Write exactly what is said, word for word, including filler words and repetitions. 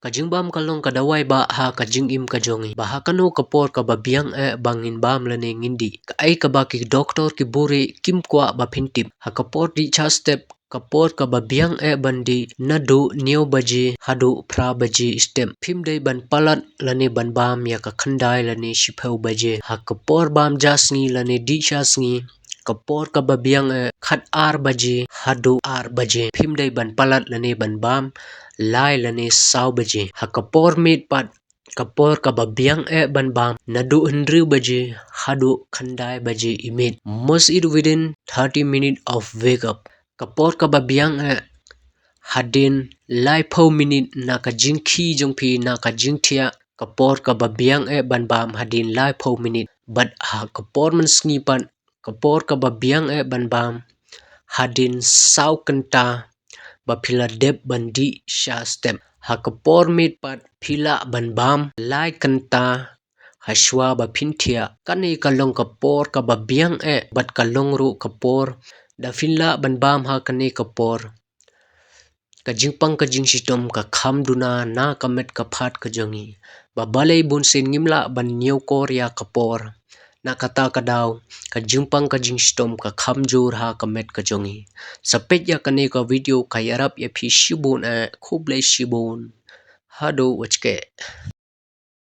Ka jingbam ka long ka dawai ba ha ka jingim ka jong ngi. Ba ha kano ka por kaba biang eh ba ngin bam lane ngin dih. Kaei kaba ki doktor ki buri kim kwah ba phin tip. Ha ka por dih shah step, ka por kaba biang eh ban dih naduh hynñiew baje haduh phra baje step. Phim dei ban palat lane ban bam ïa ka khyndai lane shiphew baje. Ha ka por bam ja sngi lane dih sha sngi, ka por kaba biang eh khat ar baje haduh ar baje. Phim dei ban palat lane ban bam lai lane saw baje. Ha ka por miet pat, ka por kaba biang eh ban bam naduh hynriew baje haduh khyndai baje i miet. Must eat within thirty minutes of wake up. Ka por kaba biang eh hadien laiphew minit na ka jingkhie jong phi, na ka jingthiah. Ka por kaba biang eh ban bam hadien laiphew minit. Bad ha ka por mynsngi pat, ka por kaba biang eh ban bam hadien saw kynta ba phi la dep ban dih shah step. Ha ka por miet pat phi lah ban bam lai kynta hashwa ba phin thiah. Kane ka long ka por kaba biang eh bad ka long ruh ka por da phin lah ban bam ha kane ka por. Ka jingpang ka jingshitom ka kham duna na ka met ka phad ka jong ngi. Ba balei bunsien ngim lah ban ñiewkor ïa ka por. Na kata ka daw, ka jingpang ka jingshitom ka kham jur ha ka met ka jong ngi. Sa peit ïa kane ka video, ka ïarap ïa phi shibun eh. Khublei shibun. Haduh wachke.